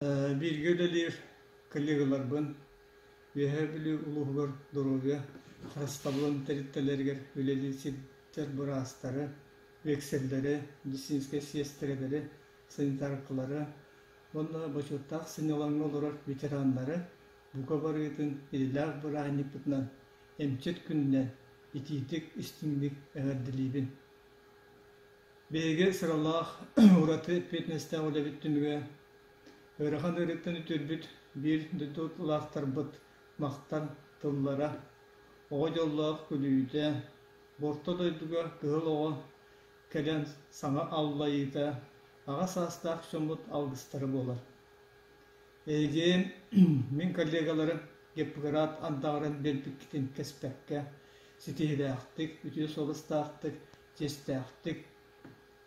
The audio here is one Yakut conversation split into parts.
Бииргэ үлэлиир коллегаларбын Үөһээ Бүлүү улууһугар доруобуйа харыстабылын тэрилтэлэригэр үлэлии сылдьар быраастары, биэксэллэри, медицинскэй сиэстэрэлэри, санитаркалары уонна бочуоттаах сынньалаҥҥа олорор ветераннары бука барыытын идэлээх бырааһынньыкпытынан эмчит күнүнэн итиитик истиҥник эҕэрдэлиибин! Биһиги сыралаах, ураты эппиэтинэстээх үлэбит түмүгэ ыарахан ыарыыттан үтүөрбүт биир дойдулаахтарбыт махтал тыллара, оҕо дьоллоох күлүүтэ, орто дойдуга кыһыл оҕо кэлэн саҥа аллайыыта, аҕа саастаах дьоммут алгыстара буолар. Эһиги мин коллегаларым Гиппократ андаҕарын биэрбиккитин кэспэккэ, ситиһиилээхтик, үтүө суобастаахтык чиэстээхтик,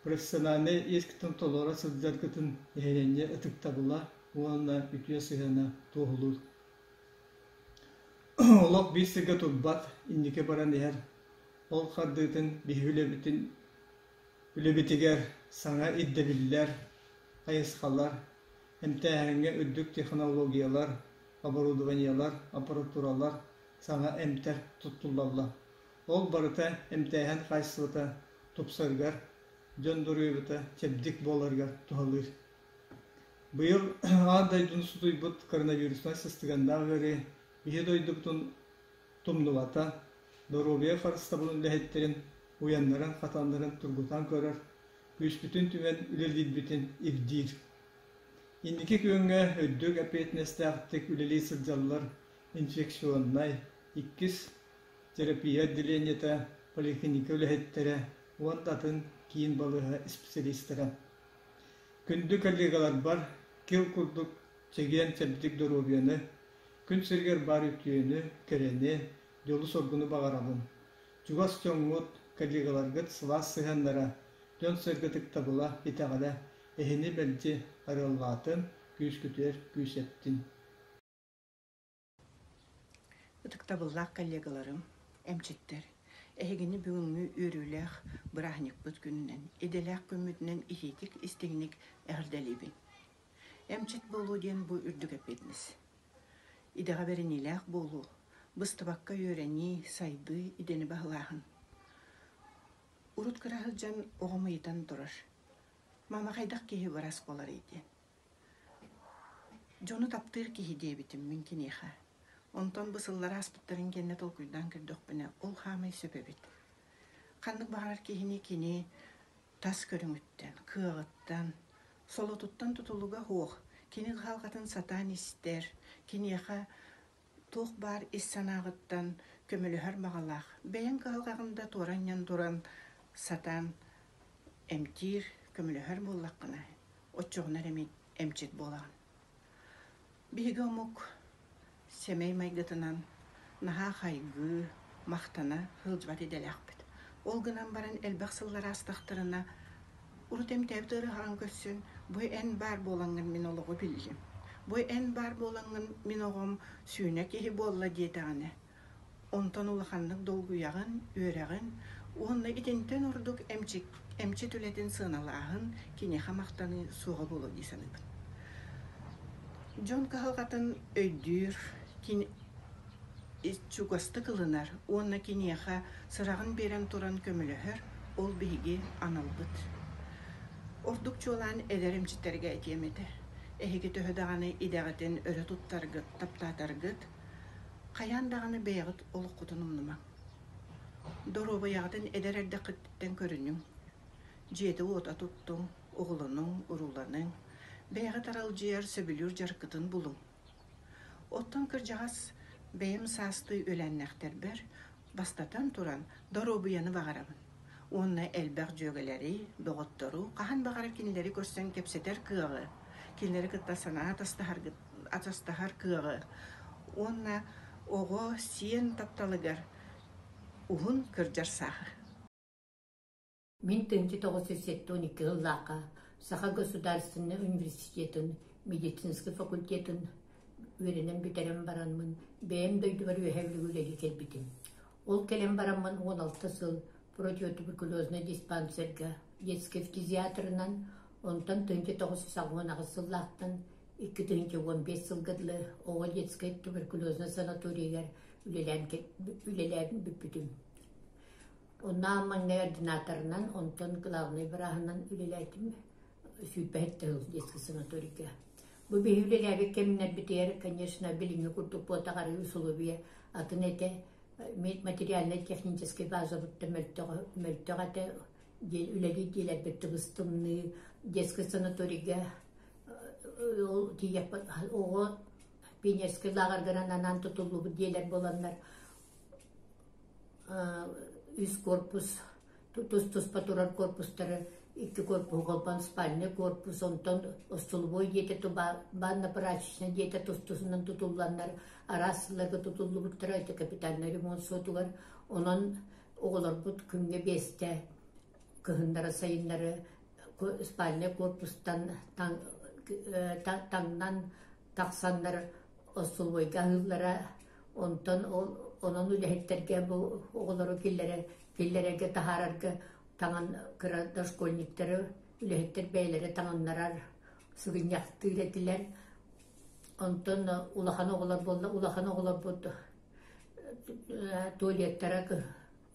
профессиональнай иэскитин толоро сылдьаргытын нэһилиэнньэ ытыктабыла уонна үтүө сыһыана туоһулуур. Олох биир сиргэ турбат, инники баран иһэр. Ол хардыытын биһиги үлэбитин үлэбитигэр саҥа ирдэбиллэр, хайысхалар, эмтээһиҥҥэ үрдүк технологиялар, оборудованиелар, аппаратуралар, саҥа эмтэр туттуллаллар. Ол барыта эмтээһин хаачыстыбата тупсарыгар, дьон доруобуйата чэбдик буоларыгар туһалыыр. Быйыл аан дойдуну сутуйбут коронавируснай сыстыганнаах ыарыы биһи дойдубутун тумнубата, доруобуйа харыстабылын үлэһиттэрин уйаннарын-хатаннарын тургутан көрөр, күүспүтүн түмэн үлэлиирбитин ирдиир. Инники күөҥҥэ үрдүк эппиэтинэстээхтик үлэлии сылдьаллар инфекционнай, иккис терапия отделениета, поликлиника үлэһиттэрэ уонна атын киин балыыһа исписэлиистэрэ. Күндү коллегаларбар кил курдук чэгиэн-чэбдик доруобуйаны, күн сиригэр баар үтүөнү, кэрэни, дьолу-соргуну баҕарабын. Чугас дьоҥҥут, коллегаларгыт сылаас сыһыаннара, дьон-сэргэ ытыктабыла, итэҕэлэ эһини мэлдьи арыаллаатын, күүскүтүгэр күүс эптин. Ытыктабыллаах коллегаларым, эмчиттэр, эһигини бүгүҥҥү үөрүүлээх бырааһынньыкпыт күнүнэн, идэлээх күммүтүнэн итиитик истиҥник эҕэрдэлиибин. Эмчит буолуу диэн бу үрдүк эппиэтинэс. Идэҕэ бэриниилээх буолуу, быстыбакка үөрэнии, сайдыы, идэни баһылааһын. Урут кыра сылдьан оҕом ыйытан турар: «Мама хайдах киһи быраас буоларый?» диэн. Дьону таптыыр киһи диэбитим мин киниэхэ. Онтон бу сыллар ааспыттарын кэннэ толкуйдаан көрдөхпүнэ, ол хаамай сөп эбит. Ханнык баҕарар киһини кини тас көрүҥүттэн, кыаҕыттан, солотуттан тутулуга суох, кини кыһалҕатын сатаан истэр, киниэхэ туох баар ис санааҕыттан көмөлөһөр баҕалаах, бэйэҥ кыһалҕаҕын да туора анньан туран сатаан эмтиир, көмөлөһөр буоллаххына, оччоҕуна эрэ эмчит буолаҕын. Биһиги омук сэмэй майгытынан наһаа хайгыы, махтана сылдьыбат идэлээхпит. Ол гынан баран элбэх сыллар аастахтарына урут эмтээбит ыарыһаҕын көрсөн, бу эн баар буолаҥҥын мин олоҕу биллим, бу эн баар буолаҥҥын мин оҕом сүүнэ киһи буолла диэтэҕинэ, Онтон улаханнык долгуйаҕын, үөрэҕин уонна итинтэн ордук эмчит, эмчит үлэтин сыаналааһын, киниэхэ махтаныы суоҕа буолуо дии саныыбын. Дьон кыһалҕатын өйдүүр, кини чугастык ылынар уонна киниэхэ сыраҕын биэрэн туран көмөлөһөр, ол биһиги аналбыт. Ордук чуолаан эдэр эмчиттэргэ этиэм этэ. Эһиги төһө даҕаны идэҕитин өрө туттаргыт, таптаатаргыт, Хайаан даҕаны бэйэҕит олоххутун умнумаҥ. Доруобуйаҕытын эдэр эрдэххититтэн көрүнүҥ. Дьиэтэ-уота туттуҥ, оҕолонуҥ, урууланыҥ, бэйэҕит аралдьыйар, сөбүлүүр дьарыккытын булуҥ. Оттон кырдьаҕас бэйэм саастыы үөлээннээхтэрбэр, бастатан туран, доруобуйаны баҕарабын уонна элбэх дьүөгэлэри, доҕоттору, хаһан баҕарар кинилэри көрсөн кэпсэтэр кыаҕы, кинилэри кытта санаа атастаһаргыт атастаһар кыаҕы уонна оҕо, сиэн тапталыгар уһун кырдьар сааһы. Мин 1972 сыллаахха Саха государственнай университетын медицинскэй факультетын үөрэнэн бүтэрэн бараммын бэйэм дойдубар Үөһээ Бүлүүгэ үлэлии кэлбитим. Ол кэлэн бараммын 16 сыл противотуберкулезнай диспансерга детскай фтизиатрынан, онтон 1998 сыллаахтан. 2015 сылга дылы оҕо детскай туберкулезнай санаторийыгар үлэлээн үлэлээн бүппүтүм. Онно маҥнай ординаторынан, онтон главнай бырааһынан үлэлээтим. Сүүрбэһит сыл детский санаторийга. Бу биһи үлэлээбит кэмнэрбитигэр, конечно, билиҥҥи курдук буотах арыы усулуобуйа атын этэ. Материальнай-техническэй базабыт да мөлтөх этэ. Үлэлиир дьиэлэрбит тыбыс-тымныы. Детский санаторийга ол тиийэппит оҕо пионерскай лааҕыргынан анаан тутуллубут дьиэлэр буоланнар үс корпус тус-туспа турар корпустары икки корпуһу холбоон спальный корпус, онтон остолобуой дьиэтэ, ванна-прачечная дьиэтэ тус-тусунан тутулланнар араас сылларга тутуллубуттара это капитальный ремонт суотугар. Онон оҕолорбут күҥҥэ биэстэ кыһыннары-сайыннары спальный корпустан таҥнан тахсаннар остолобуойга аһыыллара. Онтон ол онон үлэһиттэргэ бу оҕолору киллэрэргэ таһаарарга таҥан кыра дошкольниктары үлэһиттэр бэйэлэрэ таҥыннарар, сыгынньахтыыр этилэр. Онтон улахан оҕолор буолла, улахан оҕолорбут туалеттара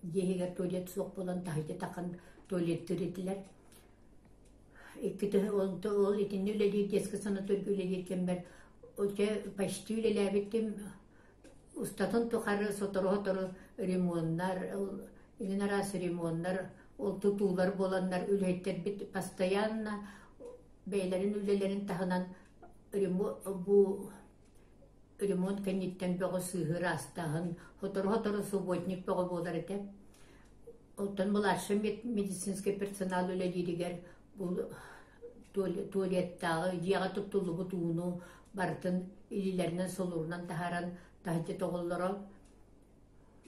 дьиэ иһигэр туалет суох буолан таһырдьа таххан туалеттыыр этилэр. Икки ол итиннэ үлэлиир детскай санаторийга үлэлиир кэммэр дьэ почти үлэлээбитим устатын тухары сотору-сотору ремоннар, игин араас ремоннар, ол тутуулар буоланнар үлэһиттэрбит постоянно бэйэлэрин үлэлэрин таһынан бу ремонт кэнниттэн бөҕө сыыһы ыраастааһын, сотору-сотору субботник бөҕө буолар этэ. Оттон младший медицинский персонал үлэлииригэр бу туалеттааҕы дьиэҕэ туттуллубут ууну барытын илиилэринэн солуурунан таһааран таһырдьа тоҕоллоро.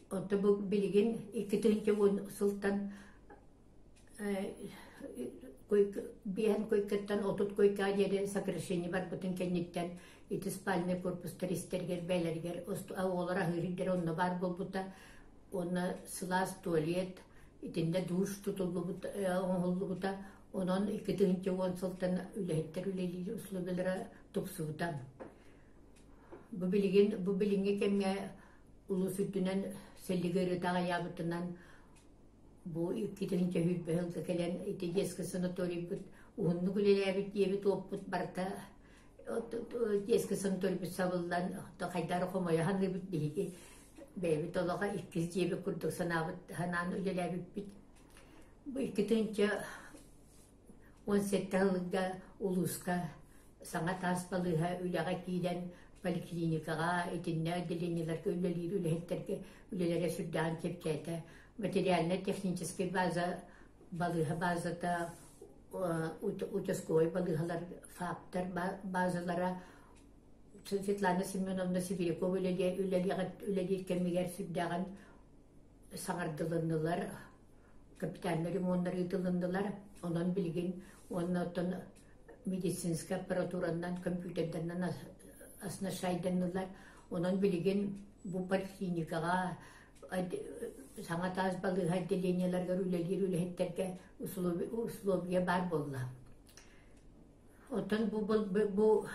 Оттон бу билигин 2010 сылтан биэһэн койкаттан 30 койкаҕа диэри сокращение барбытын кэнниттэн ити спальный корпустар истэригэр бэйэлэригэр оҕолор аһыыр онно баар буолбута. Уонна сылаас туалет, итиннэ душ тутуллубут оҥоһуллубута. Онон 2010 сылтан үлэһиттэр үлэлиир условиялара тупсубута. Бу билигин бу билиҥҥи кэмҥэ улуус үрдүнэн сэллиги ыарыыта аҕыйаабытынан бу 2020 сылга кэлэн ити детскай санаторийбыт уһуннук үлэлээбит диэбит уоппут барыта детскай санаторийбыт сабыллан хайдары хомойо саныыбыт биһиги бэйэбит олоҕо иккис дьиэбит курдук санаабыт санаан үлэлээбиппит. Бу 2017 сылга улууска саҥа таас балыыһа үлэҕэ киирэн поликлиникаҕа итиннэ отделениеларга үлэлиир үлэһиттэргэ үлэлэрэ сүрдээҕин чэпчээтэ. Материально-техническэй база балыыһа базата участковай балыыһалар ФАПтар базалара Светлана Семеновна Сибирякова үлэлиир кэмигэр сүрдээҕин саҥардылыннылар, капитальнай ремоннар ыытылыннылар. Онон билигин уонна оттон медицинскэй аппаратуранан, компьютердарынан оснащайданнылар. Онон билигин бу поликлиникаҕа саҥа таас балыыһа отделениеларыгар үлэлиир үлэһиттэргэ условия баар буолла. Оттон бу бу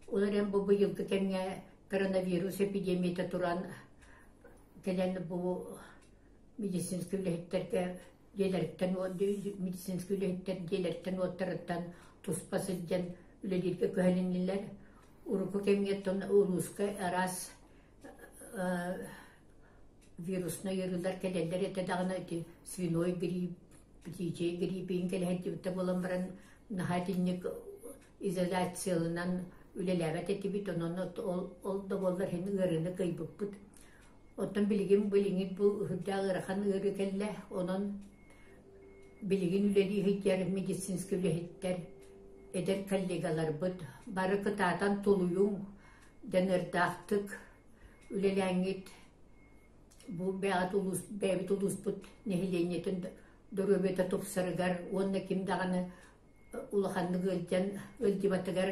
ол эрэн бу быйылгы кэмҥэ коронавирус эпидемията туран кэлэн бу медицинскэй үлэһиттэргэ дьиэлэриттэн медицинскэй үлэһиттэр дьиэлэриттэн уоттарыттан туспа сылдьан үлэлииргэ күһэлиннилэр. Урукку кэмҥэ оттон улууска араас вируснай ыарыылар кэлэллэр этэ даҕаны ити свиной грипп, птичий грипп иһин кэлэһэрдибит да буолан баран наһаа итинник изоляцияланан үлэлээбэт этибит, онон ол да буоллар иһин ыарыыны кыайбыппыт. Оттон билигин билиҥҥи бу үрдээх ыарахан ыарыы кэллэ, онон билигин үлэлии сылдьар медицинскэй үлэһиттэр, эдэр коллегаларбыт бары кытаатан тулуйуҥ, дьаныардаахтык үлэлээҥҥит бу бэйэҕит улуус бэйэбит улууспут нэһилиэнньэтин доруобуйата тупсарыгар уонна ким даҕаны улаханнык ыалдьан ыалдьыбатыгар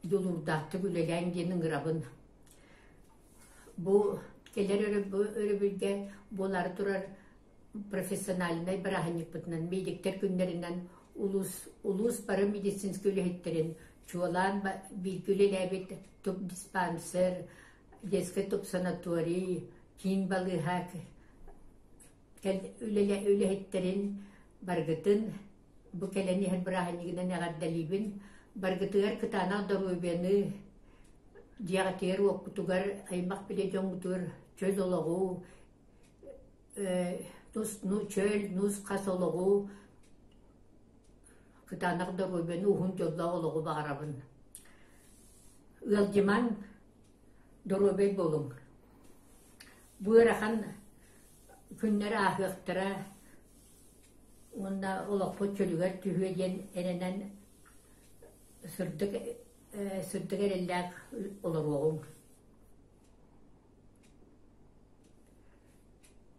дьулуурдаахтык үлэлээҥ диэн ыҥырабын. Бу кэлэр өрөбүлгэ буолаары турар профессиональнай бырааһынньыкпытынан медиктэр күннэринэн улуус улуус бары медицинскэй үлэһиттэрин Чуолаан бииргэ үлэлээбит тубдиспансер, детскай тубсанаторий, киин балыыһа үлэһиттэрин барыгытын бу кэлэн иһэр бырааһынньыгынан эҕэрдэлиибин. Барыгытыгар кытаанах доруобуйаны, дьиэҕитигэр-уоккутугар, аймах-билэ дьоҥҥутугар чөл олоҕу, тус чөл, нус-хас олоҕу, кытаанах доруобуйаны, уһун дьоллоох олоҕу баҕарабын. Ыалдьымаҥ, доруобай буолуҥ. Бу ыарахан күннэр ааһыахтара уонна олохпут чөлүгэр түһүө диэн эрэнэн сырдык сырдык эрэллээх олоруоҕуҥ.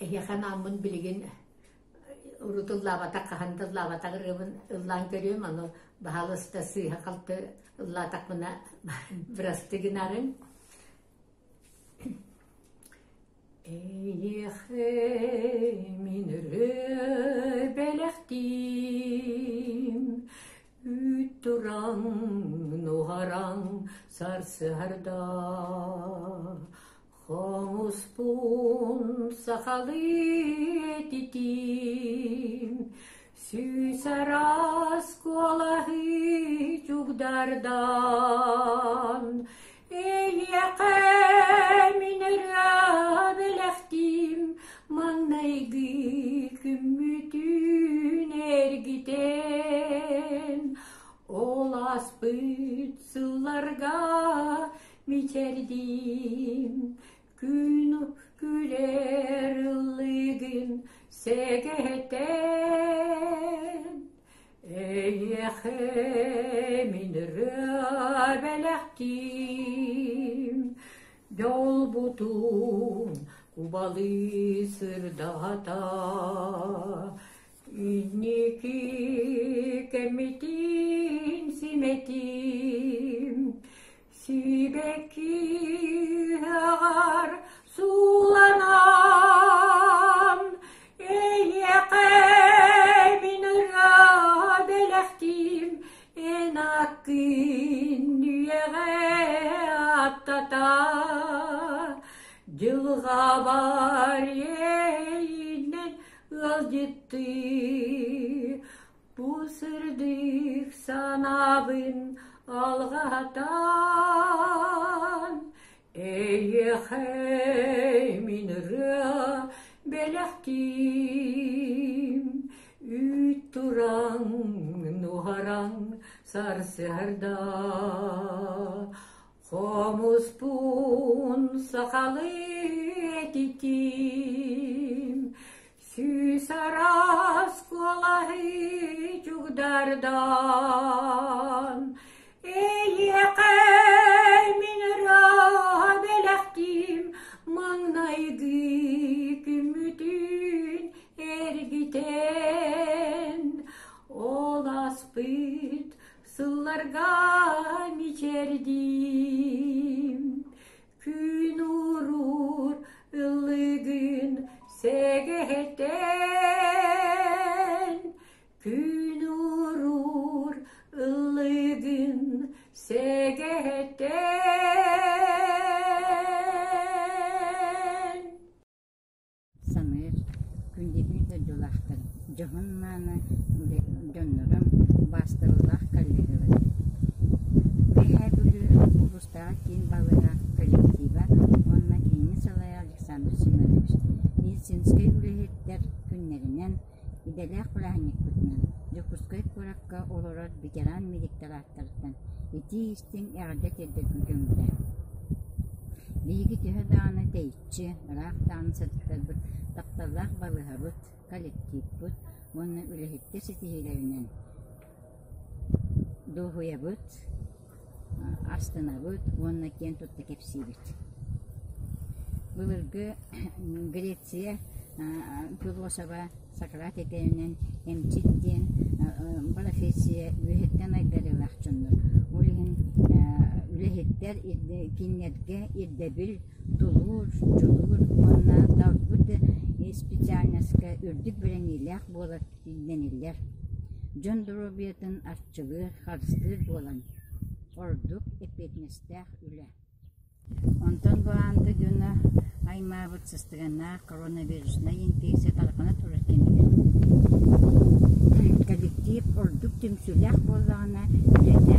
Эһиэхэ анааммын билигин урут ыллаабатах, хаһан да ыллаабатах ырыабын ыллаан көрүөм, ону баһаалыста сыыһа-халты ыллаатахпына бырастыы гынаарыҥ. Эйиэхэ мин ырыа бэлэхтиим, үүт тураҥ, нуһараҥ сарсыарда. Хомуспун сахалыы этитиим, сүүс араас куолаһы чугдардан, Эйиэхэ мин ырыа бэлэхтиим, маҥнайгы күммүтүн эргитэн, ол ааспыт сылларга мичэрдиим, күн күлэр ыллыгын сэгэтэн. Эйиэхэ мин ырыа бэлэхтиим, дьолбутун кубалыы сырдата, инники кэммитин симэтиим, сибэкки ыһыаҕар сууланан, эйиэхэ мин ырыа бэлэхтиим, эн ааккын үйэҕэ ааттата, дьылҕабар иэйинэн ыалдьыттыы, Бу сырдык санаабын алҕатан, эйиэхэ мин ырыа бэлэхтиим. Үүт тураҥ, нуһараҥ сарсыарда Хомуспун сахалыы этитиим, Сүүс араас куолаһы чугдардан, Эйиэхэ мин ырыа бэлэхтиим, Маҥнайгы күммүтүн эргитэн, Ол ааспыт сылларга мичээрдиим, Күн уурур ыллыгын сэгэтэн, Күн уурур ыллыгын сэгэтэн. Саныыр, күндү биир дойдулаахтар, дьоһун-мааны дьоннорум, убаастабыллаах коллегаларым! Үөһээ Бүлүү улуустааҕы киин балыыһа коллектива уонна кинини салайар Александр Семенович медицинскэй үлэһиттэр күннэринэн, идэлээх бырааһынньыкпытынан Дьокуускай куоракка олорор ветеран медиктэр ааттарыттан итии-истиҥ эҕэрдэ тиэрдэрбин көҥүллээ. Биһиги төһө даҕаны тэйиччи, ыраах даҕаны сырыттарбыт, тапталлаах балыыһабыт, коллективпыт уонна үлэһиттэр ситиһиилэринэн дуоһуйабыт, астынабыт уонна киэн тутта кэпсиибит. Былыргы Греция философа Сократ этэринэн эмчит диэн профессия үөһэттэн айдарыылаах дьоннор. Ол иһин үлэһиттэр кинилэргэ ирдэбил, тулуур, дьулуур уонна талбыт специальноска үрдүк бэриниилээх буолар ирдэниллэр. Дьон доруобуйатын арчылыыр, харыстыыр буолан. ордук эппиэтинэстээх үлэ. Онтон бу аан дойдуну аймаабыт сыстыганнаах коронавируснай инфекция тарҕана турар кэмигэр коллектив ордук түмсүүлээх буоллаҕына үлэтэ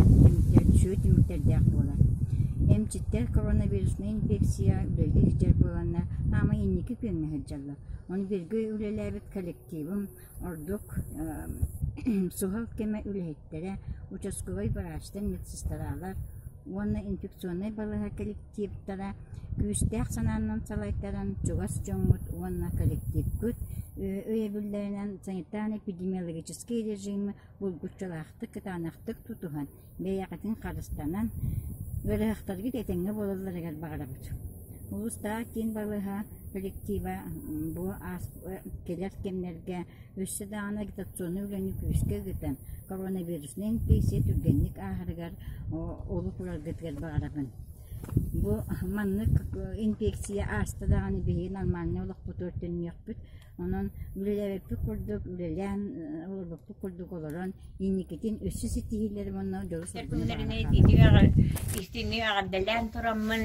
үчүгэй түмүктэрдээх буолар. Эмчиттэр коронавируснай инфекция үлэлии сылдьар буоланнар хаамай инники күөҥҥэ сылдьаллар. Ону бииргэ үлэлээбит коллективым ордук суһал кэмэ үлэһиттэрэ, участковай врачтар, медсестралар уонна инфекционнай балыыһа коллективтара күүстээх санаанан салайтаран чугас дьоҥҥут уонна коллективкыт өйөбүллэринэн санитарно-эпидемиологическай режими булгуччулаахтык кытаанахтык тутуһан бэйэҕитин харыстанан, ыарыһахтаргыт этэҥҥэ буолалларыгар баҕарабыт. Улуустааҕы киин балыыһа коллектива бу кэлэр кэмнэргэ өссө даҕаны агитационнай үлэни күүскэ ыытан, коронавируснай инфекция түргэнник ааһарыгар олук уураргытыгар баҕарабын. Бу маннык инфекция ааста даҕаны биһиги нормальнай олохпутугар төннүөхпүт. Онон үлэлээбиппит курдук үлэлээн, олорбуппут курдук олорон, инникитин өссө ситиһиилэри уонна дьолу-соргуну баҕара Истиҥник эҕэрдэлээн тураммын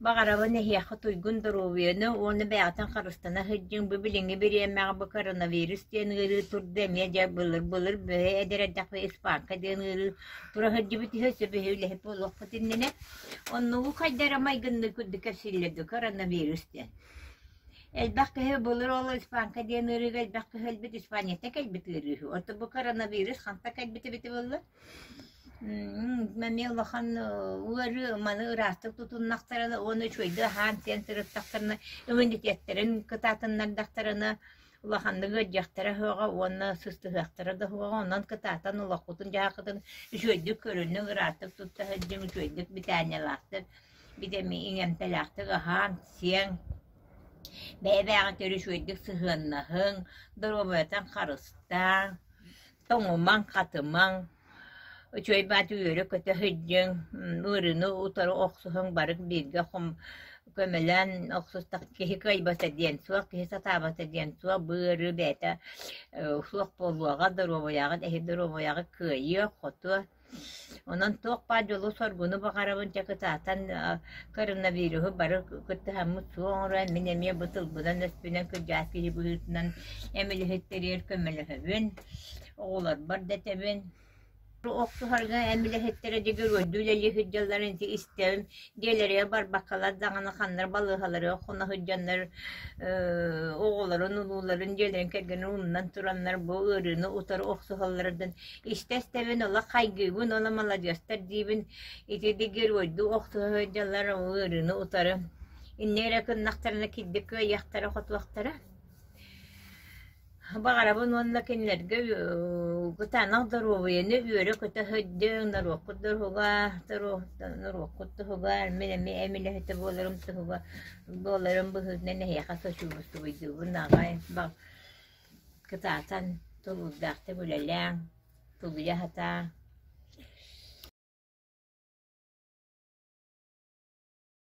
баҕарабын эһиэхэ туйгун доруобуйаны уонна бэйэҕитин харыстана сылдьыҥ. Бу билиҥҥи бириэмэҕэ бу коронавирус диэн ыарыы турда эмиэ дьэ былыр-былыр бэйэ эдэр эрдэхпинэ испанка диэн ыарыы тура сылдьыбыт үһү, өссө биһи үлэһит буолуохпут иннинэ. Оннугу хайда эрэ майгынныы курдук кэпсииллэр дуу коронавирус диэн. Элбэх киһи былыр ол испанка диэн ыарыыга элбэх киһи өлбүт, Испанияттан кэлбит ыарыы үһү. Оттон бу коронавирус хантан кэлбит эбитэ буолла? Эмиэ улахан ыарыы маны ыраастык тутуннахтарына уонна үчүгэйдик аһаан-сиэн сырыттахтарына, иммунитеттэрин кытаатыннардахтарына улаханнык ыалдьыахтара суоҕа уонна сыстыһыахтара да суоҕа. Онон кытаатан олоххутун-дьаһаххытын үчүгэйдик көрүнүҥ, ыраастык тутта сылдьыҥ, үчүгэйдик битаниялаахтык, иҥэмтэлээхтик аһаан-сиэҥ. Бэйэ-бэйэҕитигэр үчүгэйдик сыһыаннаһыҥ, доруобуйатын харыстааҥ, тоҥумаҥ-хатымаҥ, үчүгэй баҕайы үөрэ-көтө сылдьыҥ, ыарыыны утары охсуһуҥ, бары бииргэ көмөлөөн охсустах киһи кыайбата диэн суох, киһи сатаабата диэн суох, бу ыарыы бэйэтэ суох буолуоҕа, доруобуйаҕыт эһи доруобуйаҕыт кыайыа, хотуо. Онон туох баар дьолу-соргуну баҕарабын дьэ кытаатан коронавируһу бары кыттыһаммыт суох оҥорон мин эмиэ бу тылбынан-өспүнэн кырдьаҕас киһи быһыытынан эмилэһиттэригэр көмөлөһөбүн, оҕолорбор да этэбин. Охсуһарга эмилэһиттэрэ дьэ геройдуу үлэлии сылдьалларын ити истэбин. Дьиэлэригэр барбаккалар даҕаны ханна балыыһаларыгар хоно сылдьаннар оҕолорун, улууларын, дьиэлэрин кэргэнин умнан тураннар бу ыарыыны утары охсуһалларыттан Истэ-истэбин олох хайгыыбын уонна маладьыастар диибин, ити геройдуу охсуһа сылдьаллар ыарыыны утары. Инньэ эрэ гыннахтарына кирдик кыайыахтара-хотуохтара. Баҕарабын уонна кинилэргэ кытаанах доруобуйаны үөрэ-көтө сылдьыҥ, норуоккут туһугар, норуоккут туһугар, мин эмиэ эмилэһитэ буоларым туһугар буоларым быһыытынан эһиэхэ сочувствуйдуубун аҕай. Кытаатан, тулуурдаахтык үлэлээҥ, тулуйа сатааҥ.